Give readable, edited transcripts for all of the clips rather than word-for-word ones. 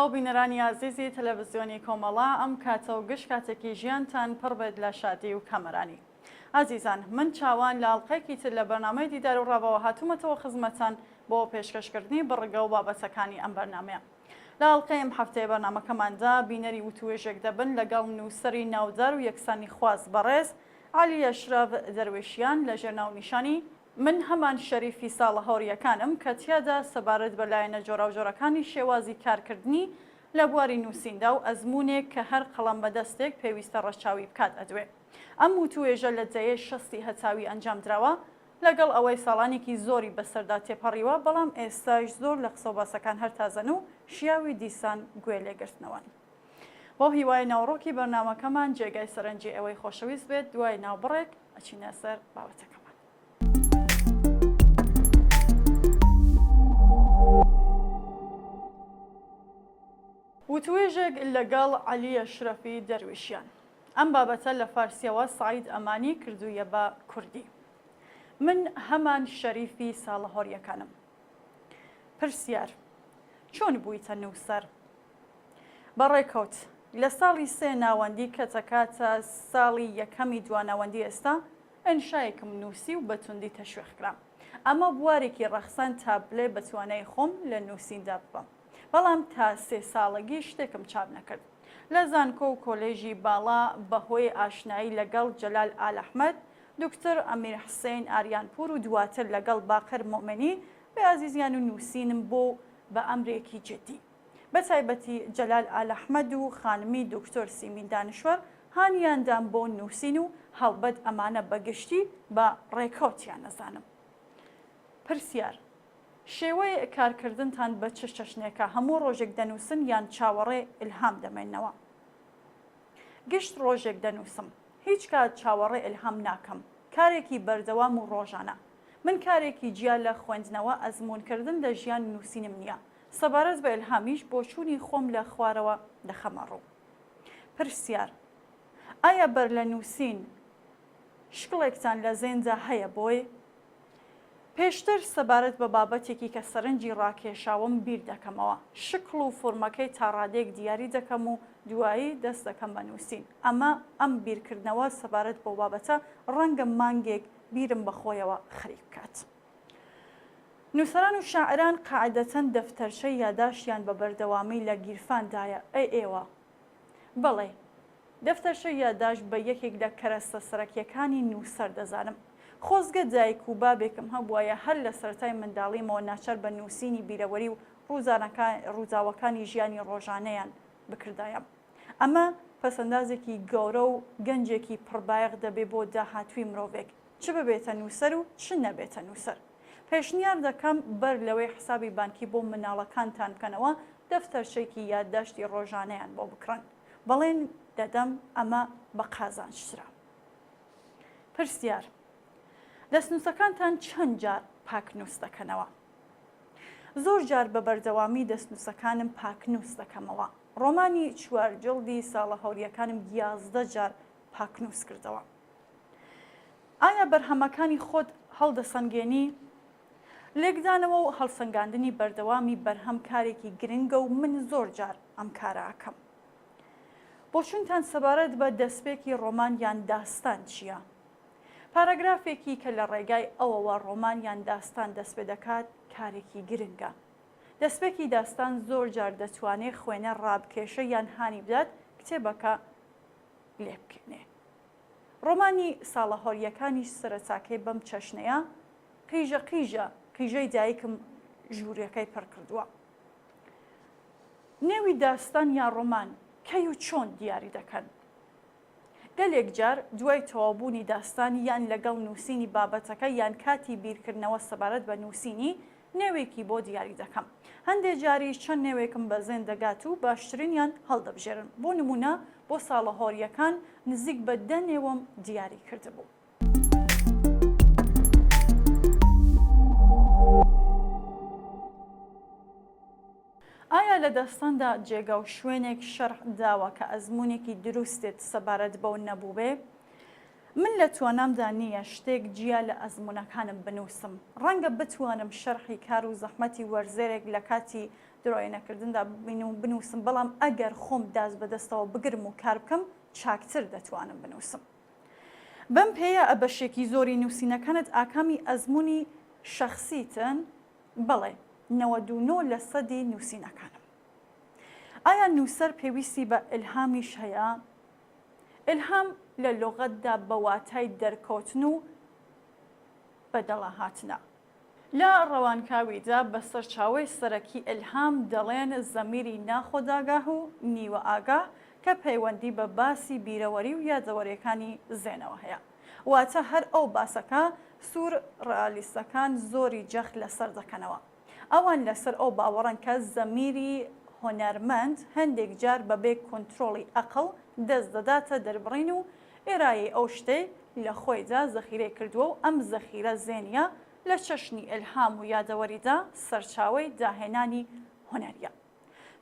سڵاو بینەرانی ئازیزی تەلەڤزیۆنی کۆمەڵە، ئەم کاتە و گشت کاتێکی ژیانتان پڕ بێت لە شادی و کامەرانی. ئازیزان من چاوان لە ئەڵقەیەکی تر لە بەرنامەی دیدار و ڕاڤەوە هاتوومەتەوە خزمەتتان بۆ پێشکەشکردنی بڕگە و بابەتەکانی ئەم بەرنامەیە. لە ئەڵقەی ئەم هەفتەیە بەرنامەکەماندا بینەری وتووێژێک دەبن لەگەڵ نووسەری ناودار و یەکسانیخواز بەڕێز عەلی ئەشرەف دەروێشیان لەژێر ناونیشانی، من هەمان شەریفی ساڵە هۆرییەکانم، کە تیادا سەبارەت بە لایەنە جۆراوجۆرەکانی شێوازی کارکردنی لە بواری نووسیندا و ئەزموونێک کە هەر قەڵەمبەدەستێک پێویستە ڕەچاوی بکات ئەدوێ. ئەم وتووێژە لە دەیەی شەستی هەتاوی ئەنجامدراوە، لەگەڵ ئەوەی ساڵانێکی زۆری بەسەردا تێپەڕیوە، بەڵام ئێستاش زۆر لە قسەوباسەکان هەر تازەن و شیاوی دیسان گوێ لێگرتنەوەن. بەو هیوایەی ناوەڕۆکی بەرنامەکەمان جێگای سەرنجی ئێوەی خۆشەویست بێت، دوای ناوبڕێک ئەچینە سەر بابەتەکەمان. وتوێژێک لەگەڵ عەلی ئەشرەفی دەرویشیان. ئەم بابەتە لە فارسییەوە سەعید ئەمانی کردوویە بە کوردی. من هەمان شەریفی ساڵە هۆرییەکانم. پرسیار، چۆن بوویتە نووسەر؟ بە ڕێکەوت، لە ساڵی سێ ناوەندی کە دەکاتە ساڵی یەکەمی دواناوەندی ئێستا، ئینشایەکم نووسی و بە توندی تەشویق کرام. ئەمە بوارێکی ڕەخساند تا بلێ بە توانای خۆم لە نووسیندا ببەم. بەڵام تا سێ ساڵەگی شتێکم چاپ نەکرد. لە زانکۆ و کۆلێژی باڵا بە هۆی ئاشنایی لە گەڵ جەلال ئالەحمەد، دوکتور ئەمیر حسین ئاریانپوور و دواتر لە گەڵ باقر موئمنی بەئازیزیان و نووسینم بۆ بە ئەمرێکی جدی. بە تایبەتی جەلال ئالەحمەد و خانمی دوکتۆر سیمین دانشوەر هانیان دام بۆ نووسین و هەڵبەت ئەمانە بە گشتی بە ڕێکەوتیان ئەزانم. پرسیار، شێوەی کارکردنتان بە چ چەشنێکە، هەموو ڕۆژێک دەنووسن یان چاوەڕێ ئیلهام دەمێننەوە؟ گشت ڕۆژێک دەنووسم. هیچ کات چاوەڕێ ئیلهام ناکەم. کارێکی بەردەوام و ڕۆژانە. من کارێکی جیا لە خوێندنەوە، ئەزموونکردن لە ژیان و نووسینم نییە. سەبارەت بە ئیلهامیش بۆچوونی خۆم لە خوارەوە دەخەمە ڕوو. پرسیار، ئایا بەر لە نووسین شکڵێکتان لە زێندا هەیە بۆی؟ پێشتر سەبارەت بە بابەتێکی کە سەرنجی ڕاکێشاوم بیر دەکەمەوە. شکڵ و فۆرمەکەی تا ڕادەیەک دیاری دەکەم و دوایی دەست دەکەم بە نووسین. ئەمە ئەم بیرکردنەوە سەبارەت بەو بابەتە ڕەنگە مانگێک بیرم بە خۆیەوە خەریک بکات. نووسەران و شاعیران قاعدەتەن دەفتەرچەی یاداشتیان بە بەردەوامی لە گیرفاندایە، ئەی ئێوە؟ بەڵێ، دەفتەرچەی یاداشت بە یەکێک لە کەرەستە سەرەکییەکانی نووسەر دەزانم. خۆزگە دایک و بابێکم هەبووایە هەر لە سەرەتای منداڵیمەوە ناچار بە نووسینی بیرەوەری و ڕووداوەکانی ژیانی ڕۆژانەیان بکردایەم. ئەمە پەسەندازێکی گەورە و گەنجێکی پڕبایەخ دەبێ بۆ داهاتووی مرۆڤێک. چ ببێتە نووسەر و چ نەبێتە نووسەر. پێشنیار دەکەم بەر لەوەی حسابی بانکی بۆ مناڵەکانتان بکەنەوە، دەفتەرچەیەکی یادداشتی ڕۆژانەیان بۆ بکڕن. بەڵێن دەدەم ئەمە بە قازانجترە. پرسیار، دەستنووسەکانتان چەند جار پاکنووس دەکەنەوە؟ زۆر جار بە بەردەوامی دەستنووسەکانم پاکنووس دەکەمەوە. ڕۆمانی چوار جڵدی ساڵە هەورییەکانم 11 جار پاکنووس کردەوە. ئایا بەرهەمەکانی خۆت هەڵدەسەنگێنی؟ لێکدانەوە و هەڵسەنگاندنی بەردەوامی بەرهەم کارێکی گرنگە و من زۆر جار ئەم کارە ئەکەم. بۆچوونتان سەبارەت بە دەستپێکی ڕۆمان یان داستان چییە؟ پاراگرافێکی کە لە ڕێگای ئەوەوە ڕۆمان یان داستان دەستپێدەکات کارێکی گرنگە. دەستپێکی داستان زۆر جار دەتوانێ خوێنەر ڕابکێشێ یان هانی بدات کتێبەکە لێبکەنێ. ڕۆمانی ساڵە هۆرییەکانیش سەرەتاکەی بەم چەشنەیە، قیژە قیژە قیژەی دایکم ژوورەکەی پڕ کردووە. نێوی داستان یا ڕۆمان کەی و چۆن دیاری دەکەن؟ گەلێک جار دوای تەواوبوونی داستان یان لەگەڵ نووسینی بابەتەکە یان کاتی بیرکردنەوە سەبارەت بە نووسینی، نێوێکی بۆ دیاری دەکەم. هەندێ جاریش چەند نێوێکم بە زێن دەگات و باشترینیان هەڵدەبژێرم. بۆ نموونە بۆ ساڵە هۆرییەکان نزیک بە دە نێوم دیاری کردبوو. ئایا لە داستاندا جێگا و شوێنێک شەرح داوە کە ئەزموونێکی دروستت سەبارەت بەو نەبووبێ؟ من لە توانامدا نییە شتێک جیا لە ئەزموونەکانم بنووسم. ڕەنگە بتوانم شەرحی کار و زەحمەتی وەرزێرێک لە کاتی درۆینەکردندا ببین و بنووسم، بەڵام ئەگەر خۆم داست بە دەستەوە بگرم و کار بکەم، چاکتر دەتوانم بنووسم. بەم پێیە بەشێکی زۆری نووسینەکانت ئاکامی ئەزموونی شەخسیتن؟ بەڵێ، 99 لە سەدی نووسینەکانم. ئایا نووسەر پێویستی بە ئیلهامیش هەیە؟ ئیلهام لە لوغەتدا بە واتای دەرکەوتن و بەدەڵاهاتنە. لە ڕەوانکاویدا بە سەرچاوەی سەرەکی ئیلهام دەڵێن زەمیری ناخۆداگاه و نیوەئاگاه کە پەیوەندی بە باسی بیرەوەری و یادەوەریەکانی زێنەوە هەیە. واتە هەر ئەو باسەکە سوور ڕئالیستەکان زۆری جەخت لەسەر دەکەنەوە. ئەوان لەسەر ئەو باوەڕەن کە زەمیری هونەرمەند هەندێک جار بەبێ کونترۆڵی ئەقڵ دەست دەداتە دەربڕین و ئێرایەی ئەو شتەی لە خۆیدا زەخیرەی کردووە و ئەم زەخیرە زێنییە لە چەشنی ئیلهام و یادەوەریدا سەرچاوەی داهێنانی هونەرییە.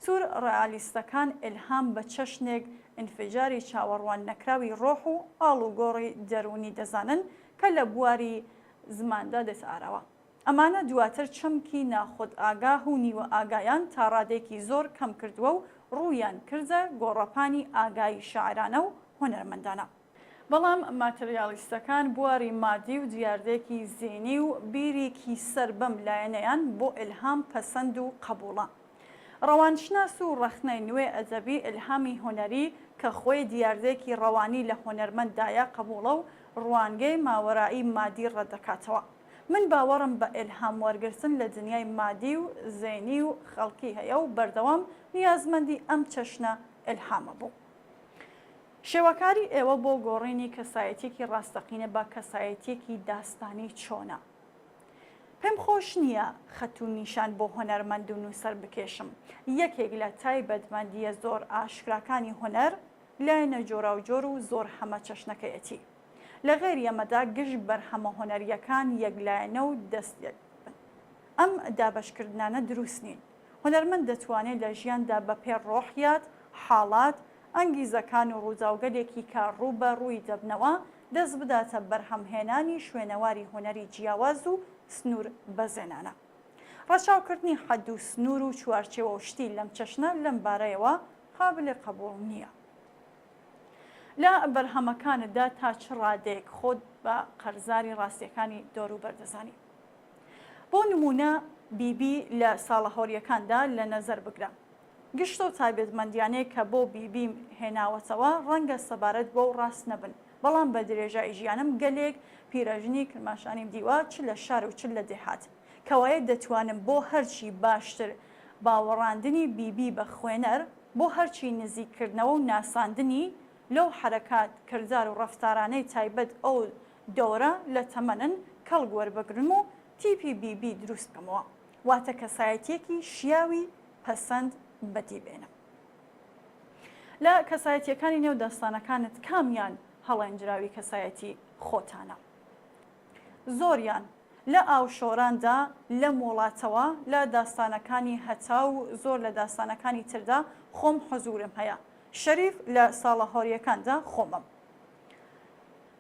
سوور ڕئالیستەکان ئیلهام بە چەشنێک ئینفجاری چاوەڕوان نەکراوی ڕۆح و ئاڵوگۆڕی دەروونی دەزانن کە لە بواری زماندا دێتە ئاراوە. ئەمانە دواتر چەمکی ناخودئاگاه و نیوەئاگایان تا ڕادەیەکی زۆر کەم کردووە و ڕوویان کردە گۆڕەپانی ئاگایی شاعرانە و هونەرمەندانە. بەڵام ماتریالیستەکان بواری مادی و دیاردەیەکی زینی و بیریکی سەر بەم لایەنەیان بۆ ئیلهام پەسەند و قەبووڵە. ڕەوانشناس و ڕەخنەی نوێ ئەدەبی ئیلهامی هونەری کە خۆی دیاردەیەکی ڕەوانی لە هونەرمەنددایە قەبووڵە و ڕوانگەی ماوەرائی مادی ڕەتدەکاتەوە. من باوەڕم بە ئیلهام وەرگرتن لە دنیای مادی و زەینی و خەڵکی هەیە و بەردەوام نیازمەندی ئەم چەشنە ئیلهامە بووم. شێوەکاری ئێوە بۆ گۆڕینی کەسایەتییەکی ڕاستەقینە بە کەسایەتییەکی داستانی چۆنە؟ پێم خۆش نییە خەت و نیشان بۆ هونەرمەند و نووسەر بکێشم. یەکێک لە تایبەتمەندییە زۆر ئاشکراکانی هونەر، لایەنە جۆراوجۆر و زۆر هەمەچەشنەکەیەتی. لە غەیری ئەمەدا گشت بەرهەمە هونەرییەکان یەکلایەنە و دەست یەک بن. ئەم دابەشکردنانە دروست نین. هونەرمەند دەتوانێ لە ژیاندا بە پێ ڕۆحیات، حاڵات، ئەنگیزەکان و ڕووداوگەلێکی کە ڕوو بە ڕووی دەبنەوە، دەست بداتە بەرهەمهێنانی شوێنەواری هونەری جیاواز و سنوور بەزێنانە. ڕەچاوکردنی حەد و سنوور و چوارچێوە و شتی لەم چەشنە لەم بارەیەوە قابلی قەبووڵ نییە. لە بەرهەمەکانتدا تا چ ڕادەیەک خۆت بە قەرزاری ڕاستییەکانی دەوروبەر دەزانی؟ بۆ نموونە بیبی لە ساڵە هۆرییەکاندا لە نەزەر بگرە. گشت ئەو تایبەتمەندییانەی کە بۆ بیبیم هێناوەتەوە ڕەنگە سەبارەت بەو ڕاست نەبن، بەڵام بە درێژای ژیانم گەلێک پیرەژنی کرماشانیم دیوە چ لە شار و چ لە دێهات. کەوایە دەتوانم بۆ هەرچی باشتر باوەڕاندنی بیبی بە خوێنەر، بۆ هەرچی نزیک کردنەوە و ناساندنی لەو حەرەکات، کردار و ڕەفتارانەی تایبەت ئەو دەورە لە تەمەنن کەڵک وەربگرم و تیپی بیبی دروست بکەمەوە. واتە کەسایەتییەکی شیاوی پەسەند بەدی بێنم. لە کەسایەتییەکانی نێو داستانەکانت کامیان هەڵێنجراوی کەسایەتی خۆتانە؟ زۆریان. لە ئاوشۆراندا، لەم وڵاتەوە، لە داستانەکانی هەتاو و زۆر لە داستانەکانی تردا خۆم حزوورم هەیە. شەریف لە ساڵە هۆرییەکاندا خۆمم.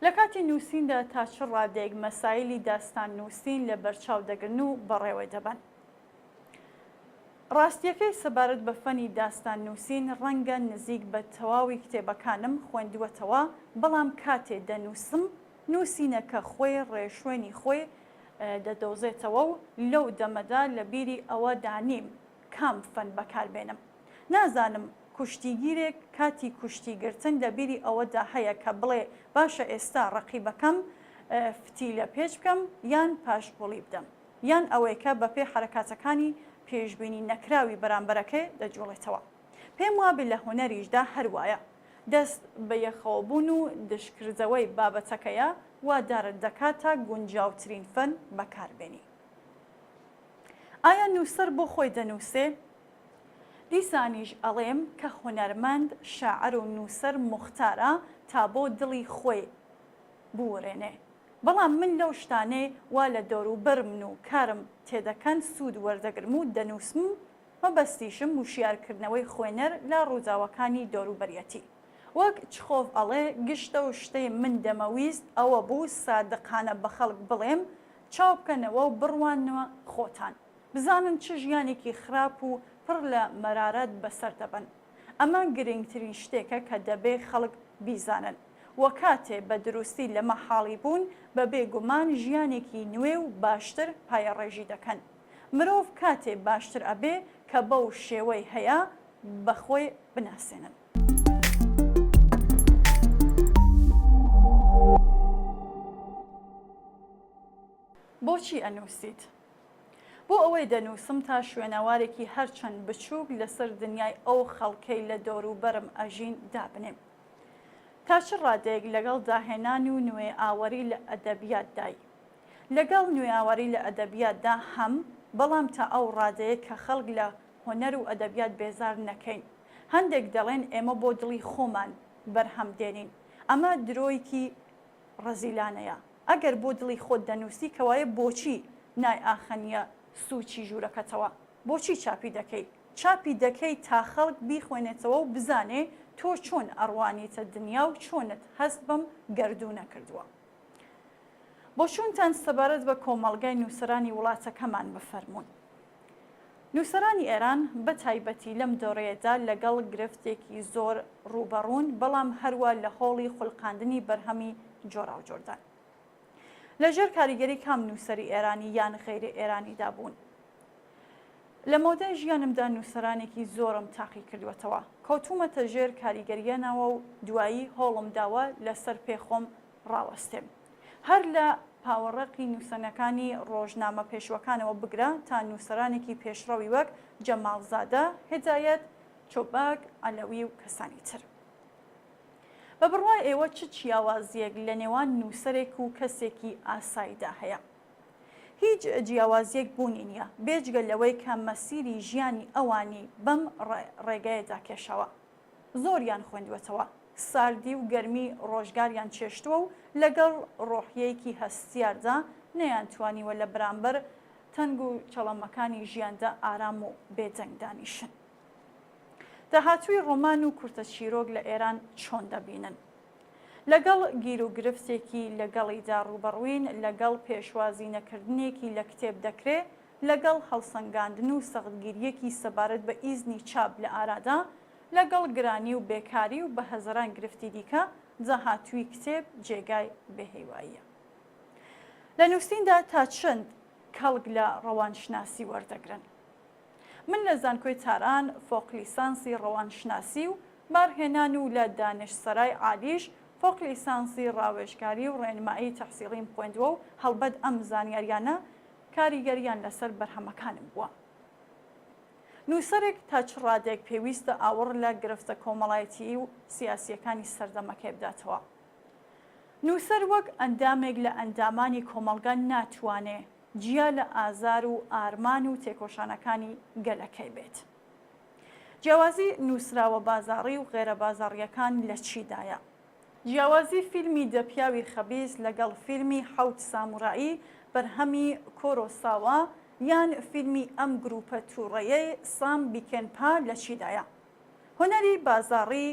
لە کاتی نووسیندا تا چ ڕادەیەک مەسایلی داستان نووسین لە بەرچاو دەگرن و بەڕێوەی دەبەن؟ ڕاستییەکەی سەبارەت بە فەنی داستان نووسین ڕەنگە نزیک بە تەواوی کتێبەکانم خوێندووەتەوە، بەڵام کاتێ دەنووسم نووسینەکە خۆی ڕێشوێنی خۆی دەدۆزێتەوە و لەو دەمەدا لە بیری ئەوە دا نیم کام فەن بەکار بێنم. نازانم کوشتیگیرێک کاتی کوشتی گرتن لە بیری ئەوە دا هەیە کە بڵێ باشە ئێستا ڕەقیبەکەم فتیلە پێچ بکەم یان پاشقوڵی بدەم یان ئەوەیکە بە پێ حەرەکاتەکانی پێشبینی نەکراوی بەرامبەرەکەی دەجوڵێتەوە. پێم وابێ لە هونەریشدا هەر وایە. دەست بە یەخەوەبوون و دژکردەوەی بابەتەکەیە وادارت دەکات تا گونجاوترین فەن بەکاربێنی. ئایا نووسەر بۆ خۆی دەنووسێ؟ دیسانیش ئەڵێم کە هونەرمەند، شاعر و نووسەر موختارە تا بۆ دڵی خۆی بوورێنێ. بەڵام من لەو شتانەی وا لە دەوروبەرمن و کارم تێدەکەن سوود وەردەگرم و دەنووسم و مەبەستیشم وشیارکردنەوەی خوێنەر لە ڕووداوەکانی دەوروبەریەتی. وەک چخۆڤ ئەڵێ گشت ئەو شتەی من دەمەویست ئەوە بوو سادقانە بە خەڵک بڵێم چاو بکەنەوە و بڕواننە خۆتان. بزانن چ ژیانێکی خراپ و پڕ لە مەرارەت بەسەر دەبەن. ئەمە گرنگترین شتێکە کە دەبێ خەڵک بیزانن. وە کاتێ بە دروستی لەمە حاڵی بوون، بە بێ گومان ژیانێکی نوێ و باشتر پایەڕێژی دەکەن. مرۆڤ کاتێ باشتر ئەبێ کە بەو شێوەی هەیە بە خۆی بناسێنن. بۆچی ئەنووسیت؟ بۆ ئەوەی دەنووسم تا شوێنەوارێکی هەرچەند بچووک لەسەر دنیای ئەو خەڵکەی لە دەوروبەرم ئەژین دابنێم. تا چ ڕادەیەک لەگەڵ داهێنان و نوێئاوەری لە ئەدەبیاتدای؟ لەگەڵ نوێئاوەری لە ئەدەبیاتدا هەم، بەڵام تا ئەو ڕادەیە کە خەڵک لە هونەر و ئەدەبیات بێزار نەکەین. هەندێک دەڵێن ئێمە بۆ دڵی خۆمان بەرهەم دێنین. ئەمە درۆیکی ڕەزیلانەیە. ئەگەر بۆ دڵی خۆت دەنووسی کەوایە بۆچی نایئاخەنیە سووچی ژوورەکەتەوە؟ بۆچی چاپی دەکەی؟ چاپی دەکەی تا خەڵک بیخوێنێتەوە و بزانێ تۆ چۆن ئەڕوانیتە دنیا و چۆنت هەست بەم گەردوونە کردووە. بۆچوونتان سەبارەت بە کۆمەڵگای نووسەرانی وڵاتەکەمان بفەرموون. نووسەرانی ئێران بە تایبەتی لەم دۆرەیەدا لەگەڵ گرفتێکی زۆر ڕووبەڕوون، بەڵام هەروا لە هۆڵی خولقاندنی بەرهەمی جۆراوجۆردان. لە ژێر کاریگەری کام نووسەری ئێرانی یان غەیرە ئێرانیدا بوون؟ لە مەودای ژیانمدا نووسەرانێکی زۆرم تاقی کردووەتەوە. کەوتوومەتە ژێر کاریگەرییانەوە و دوایی هۆڵم داوە لەسەر پێ خۆم ڕاوەستێم. هەر لە پاوەڕەقی نووسەنەکانی ڕۆژنامە پێشووەکانەوە بگرە تا نووسەرانێکی پێشڕەوی وەک جەماڵزادە، هیدایەت، چۆباک، عەلەوی و کەسانی تر. بە بڕوای ئێوە چ جیاوازییەک لە نێوان نووسەرێک و کەسێکی ئاساییدا هەیە؟ هیچ جیاوازییەک بوونی نییە، بێجگە لەوەی کە مەسیری ژیانی ئەوانی بەم ڕێگەیەدا کێشاوە. زۆریان خوێندووەتەوە، ساردی و گەرمی ڕۆژگاریان چێشتووە و لەگەڵ ڕۆحیەیەکی هەستیاردا نەیانتوانیوە لە بەرامبەر تەنگ و چەڵەمەکانی ژیاندا ئارام و بێدەنگ دانیشن. داهاتووی ڕۆمان و کورتە چیرۆک لە ئێران چۆن دەبینن؟ لەگەڵ گیروگرفتێکی لەگەڵیدا ڕووبەڕووین، لەگەڵ پێشوازی نەکردنێکی لە کتێب دەکرێ، لەگەڵ هەڵسەنگاندن و سەختگیرییەکی سەبارەت بە ئیزنی چاپ لە ئارادا، لەگەڵ گرانی و بێکاری و بە هەزەران گرفتی دیکە، داهاتووی کتێب جێگای بێهیواییە. لە نووسیندا تا چەند کەڵک لە ڕەوانشناسی وەردەگرن؟ من لە زانکۆی تاران فۆق لیسانسی ڕەوانشناسی و بارهێنان و لە دانشسەرای عالیش فۆق لیسانسی ڕاوێژکاری و ڕێنمایی تەحسیڵیم خوێندووە و هەڵبەت ئەم زانیاریانە کاریگەریان لەسەر بەرهەمەکانم بووە. نووسەرێک تا چ ڕادەیەک پێویستە ئاوڕ لە گرفتە کۆمەڵایەتیی و سیاسییەکانی سەردەمەکەی بداتەوە؟ نووسەر وەک ئەندامێک لە ئەندامانی کۆمەڵگا ناتوانێ جیا لە ئازار و ئارمان و تێکۆشانەکانی گەلەکەی بێت. جیاوازی نووسراوە بازاڕی و غێرە بازاڕییەکان لە چیدایە؟ جیاوازی فیلمی دە پیاوی خەبیس لەگەڵ فیلمی حەوت سامورایی بەرهەمی کۆرۆساوا یان فیلمی ئەم گروپە توڕەیەی سام بیکێنپا لە چیدایە؟ هونەری بازاڕی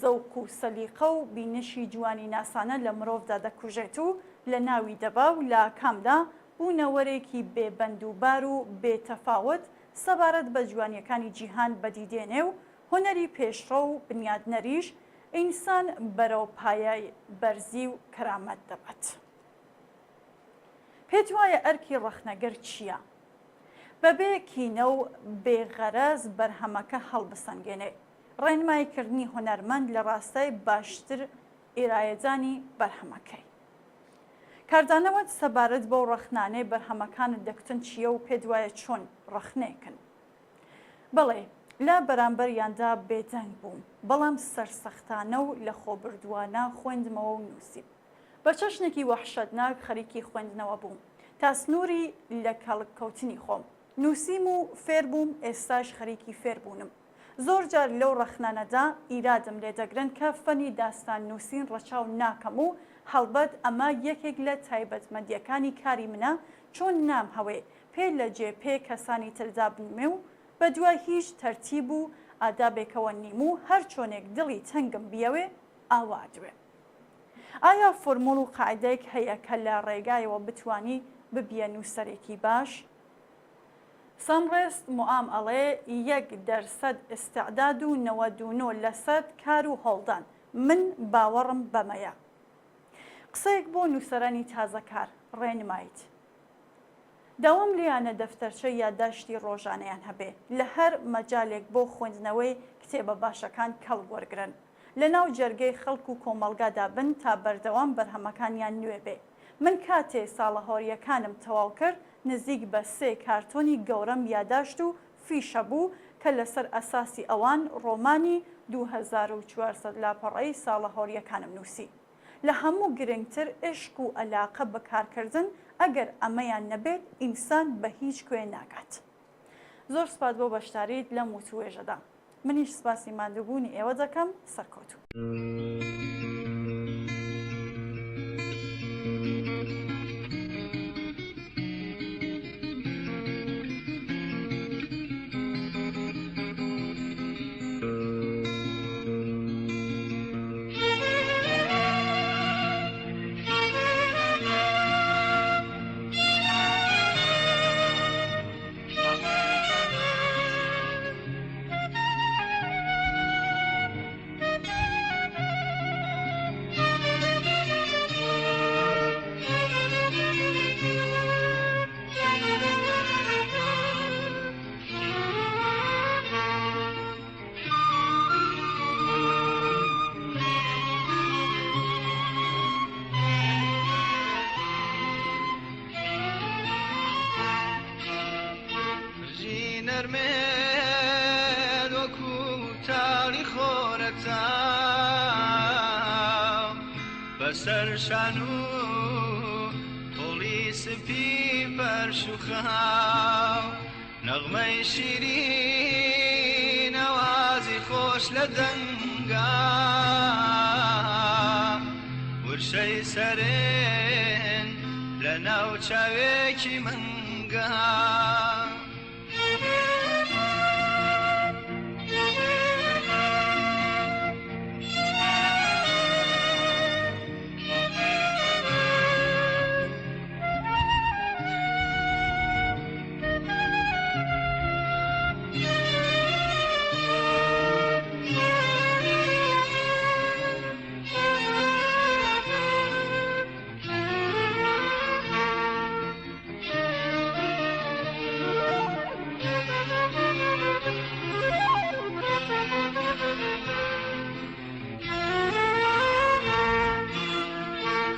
زەوق و سەلیقە و بینشی جوانیناسانە لە مرۆڤدا دەکوژێت و لەناوی دەبا و لە ئاکامدا بوونەوەرێکی بێ بەند و بار و بێ تەفاوت سەبارەت بە جوانیەکانی جیهان بەدی دێنێ و هونەری پێشڕەو و بنیادنەریش ئینسان بەرەو پایەی بەرزی و کەرامەت دەبات. پێت وایە ئەرکی ڕەخنەگر چییە؟ بەبێ کینە و بێ غەرەز بەرهەمەکە هەڵبسەنگێنێ. ڕێنماییکردنی هونەرمەند لە ڕاستای باشتر ئیرایەدانی بەرهەمەکەی. کاردانەوەت سەبارەت بەو ڕەخنانەی بەرهەمەکانت دەکوتن چییە و پێت وایە چۆن ڕەخنەیەکن؟ بەڵێ، لە بەرامبەریاندا بێدەنگ بووم، بەڵام سەرسەختانە و لەخۆبردووانە خوێندمەوە و نووسیم. بە چەشنێکی وەحشەتناک خەریکی خوێندنەوە بووم، تا سنووری لە کەڵک کەوتنی خۆم. نووسیم و فێر بووم، ئێستاش خەریکی فێربوونم. زۆر جار لەو ڕەخنانەدا ئیرادم لێ دەگرن کە فەنی داستان نووسین ڕەچاو ناکەم و هەڵبەت ئەمە یەکێک لە تایبەتمەندییەکانی کاری منە چۆن نامهەوێ پێ لە جێ پێ کەسانی تر دابنمێ و بە دوای هیچ تەرتیب و ئادابێکەوە نیم و هەر چۆنێک دڵی تەنگم بیەوێ ئاوا ئەدوێم. ئایا فۆرموڵ و قاعیدەیەک هەیە کە لە ڕێگایەوە بتوانی ببیە نووسەرێکی باش؟ سامڕێست موئام ئەڵێ 1% ئیستعداد و 99% کار و هەوڵدان. من باوەڕم بەمەیە. قسەیەک بۆ نووسەرانی تازەکار، ڕێنماییت. داوام لێیانە دەفتەرچەی یادداشتی ڕۆژانەیان هەبێ، لە هەر مەجالێک بۆ خوێندنەوەی کتێبە باشەکان کەڵک وەرگرن. لە ناو جەرگەی خەڵک و کۆمەڵگادا بن تا بەردەوام بەرهەمەکانیان نوێ بێ. من کاتێ ساڵەهۆرییەکانم تەواو کرد، نزیک بە سێ کارتۆنی گەورەم یاداشت و فیشە بوو کە لەسەر ئەساسی ئەوان ڕۆمانی 2400 لاپەڕەی ساڵەهۆرییەکانم نووسی. لە هەموو گرنگتر عیشق و ئەلاقە بە کارکردن، ئەگەر ئەمەیان نەبێت ئینسان بە هیچ کوێ ناگات. زۆر سپاس بۆ بەشداریت لەم وتووێژەدا. منیش سپاسی ماندووبوونی ئێوە دەکەم. سەرکەوتوو. بەسەر شان و قۆڵی سپی پەرش و خاو نەغمەی شیرین ئاوازی خۆش لە دەنگا ورشەی سەرێن لە ناو چاوێکی منگا.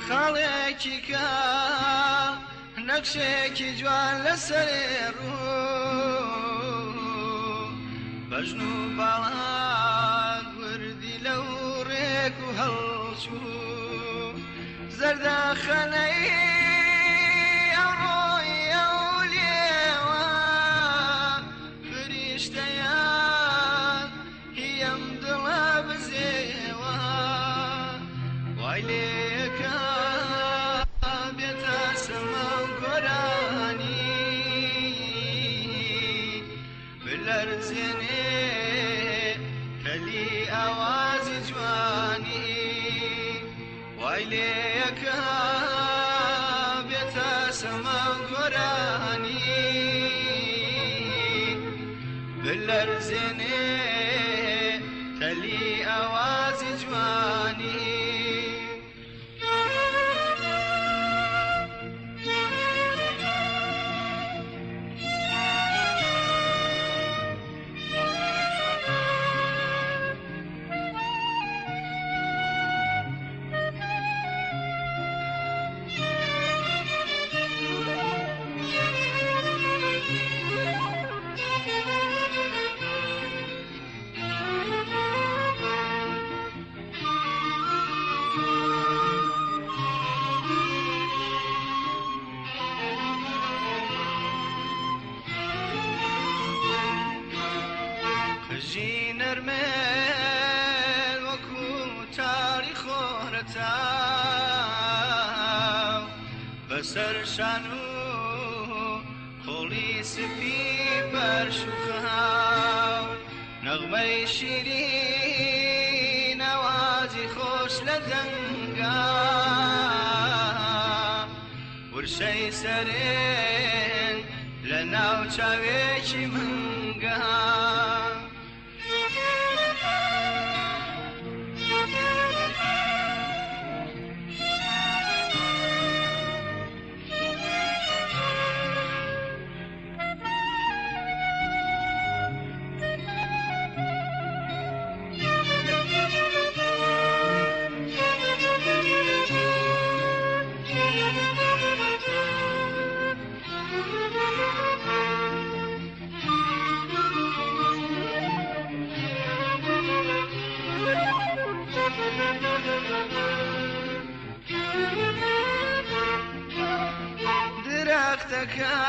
خاڵێکی کاڵ نەخشێکی جوان لەسەر ڕوو بەژن و باڵات وردی لەو ڕێک و هەڵچوو زەردەخەنەی ئەوڕۆی ئەو لێوە فریشتەیان هی ئەم دڵە بزێوە وای لێکا بێتە سەما و گۆرانی بلەرزێنێ تەلی ئاوازی جوانی وای لێکا بێتە سەما و گۆرانی بلەرزێنێ تەلی ئاوازی جوانی. قژی نەرمێن وەکو تاری خۆرەتاو بەسەر شان و قۆڵی سپی پەرش و خاو. نەغمەی شیرین ئاوازی خۆش لە دەنگا ورشەی سەرێن لە ناو چاوێکی منگا.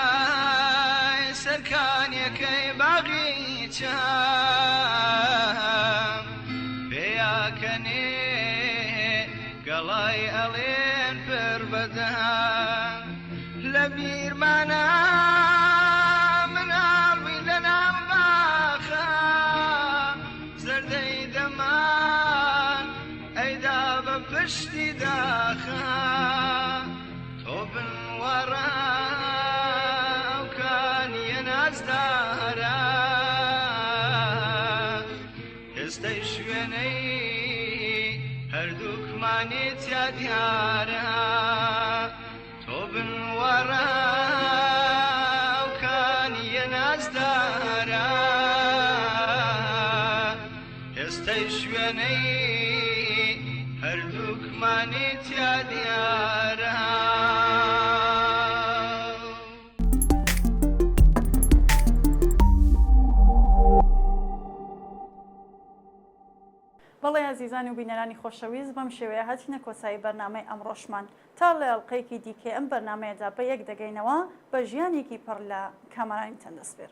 درەختەکەی سەرکانیەکەی باغیچە پێیاکەنێ گەڵای ئەڵێن پر بەدەم لە بیرمانە مناڵ بووین لە ناو باخە زەردەی دەمان ئەیدا بە پشتی داخە تۆ بنوەڕە ئەو کانیە نازدارە ئێستەی شوێنەی هەردووکمانی تیا دیارە تۆ بنوەڕە ئەو کانیە نازدارە ئێستەی شوێنەی هەردووکمانی تیا دیارە. بەڵێ ئازیزان و بینەرانی خۆشەویست بەم شێوەیە هاتینە کۆتایی بەرنامەی ئەمڕۆشمان تا لە ئەڵقەیەکی دیکەی ئەم بەرنامەیەدا بە یەک دەگەینەوە بە ژیانێکی پڕ لە کامەرانی تەندەسپێر.